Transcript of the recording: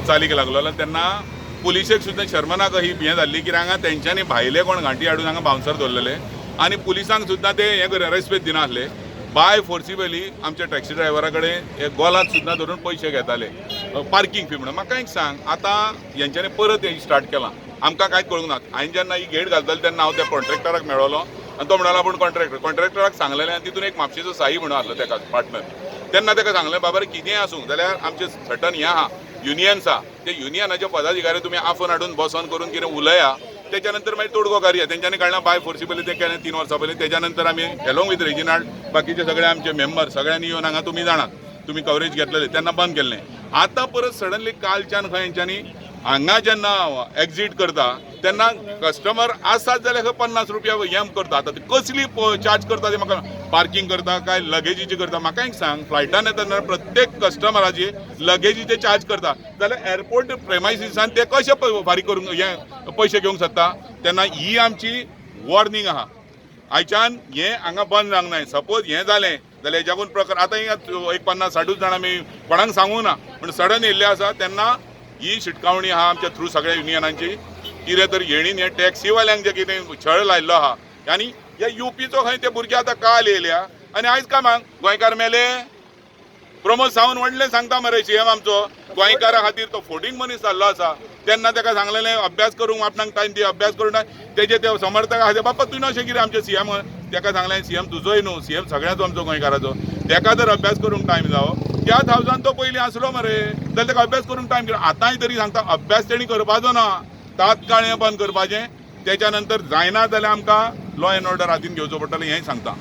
चालीक लागलो तेन्ना पुलिशेक सुद्दां शर्मनाक ही हें जाल्ली कित्याक हांगा तेंच्यांनी भायले कोण घांटी हाडून हांगा बाउन्सर दवरलेले आनी पुलिसांक सुद्दां ते हें कर रेस्पेद दिनासले. बाय फोर्सिबली आमच्या टॅक्सी ड्रायव्हरा कडेन हे गोलाक सुद्दां धरून पयशे घेताले पार्किंग फी म्हणून. म्हाका एक सांग, आतां हेंच्यांनी परत हें स्टार्ट केलां, आमकां कांयच कळूंक ना. हांवें जेन्ना ही गेट घालताले तेन्ना हांव त्या कॉन्ट्रॅक्टराक मेळोलो आनी तो म्हणलो आपूण कॉन्ट्रॅक्टर. कॉन्ट्रॅक्टराक सांगलेलें आनी तितून एक म्हापशेचो साई म्हणून आसलो तेका पार्टनर. तेन्ना ताका सांगलें, बाबा रे, कितेंय आसूं जाल्यार आमचे सर्टन हें आहा, युनियन्स आहा, ते युनियनाचे पदाधिकारी तुमी आफोवन हाडून बसोन करून कितें उलया, तेच्या नंतर मागीर तोडगो काडया. तेंच्यांनी काडला बाय फोर्सिबली, तें केलें 3 वर्सां पयलीं. तेच्या नंतर आमी एलोंग विथ रेजिनाल्ड, बाकीचे सगळे आमचे मेंबर सगळ्यांनी येवन हांगा, तुमी जाणात, तुमी कवरेज घेतलेले, तेन्ना बंद केल्लें. आतां परत सडनली कालच्यान खंय हेंच्यांनी हांगा जेन्ना एक्झीट करता तेन्ना कस्टमर आसात जाल्यार खंय 50 रुपया हें करता. आतां ती कसली चार्ज करता ते म्हाका, पार्किंग करता काय लगेजीची करता? म्हाका एक सांग, फ्लायटान येतना प्रत्येक कस्टमराची लगेजीचे चार्ज करता जाल्यार एअरपोर्ट प्रेमायसिसान ते कशे फारीक करूंक हे पयशे घेवंक शकता? तेन्ना ही आमची वॉर्निंग आहा, आयच्यान हें हांगा बंद जावंक जाय. सपोज हें जालें जाल्यार हेच्याकून प्रकार आतां हिंगा एक 50 60ूच जाणां आमी कोणाक सांगूं ना, पूण सडन येयल्ले आसा. तेन्ना ही शिटकावणी आहा आमच्या थ्रू सगळ्या युनियनांची, कितें तर हेणीन हे टॅक्सीवाल्यांक जे कितें छळ लायल्लो आहा आनी ह्या युपीचो खंय ते भुरगे आतां काल येयल्या आनी आयज कामाक गोंयकार मेले. प्रमोद सावंत व्हडलें सांगता मरे, सीएम आमचो गोंयकारा खातीर तो फोटींग मनीस जाल्लो आसा. तेन्ना ताका सांगलेलें अभ्यास करूंक आपणाक टायम दी, अभ्यास करूंक तेजे ते समर्थक आहा ते, बाप्पा तुवें अशें कितें आमचे सीएम ताका सांगलें, सीएम तुजोय न्हू, सीएम सगळ्याचो आमचो गोंयकाराचो. ताका जर अभ्यास करूंक टायम जावो, त्या थावजंड तो पयलीं आसलो मरे, जाल्यार ताका अभ्यास करूंक टायम कितें? आतांय तरी सांगता, अभ्यास तेणी करपाचो ना, तात्काळ हें बंद करपाचें. तेच्या नंतर जायना जाल्यार आमकां लॉ एंड ऑर्डर हातीन घेवचो पडटलें हेंय सांगता.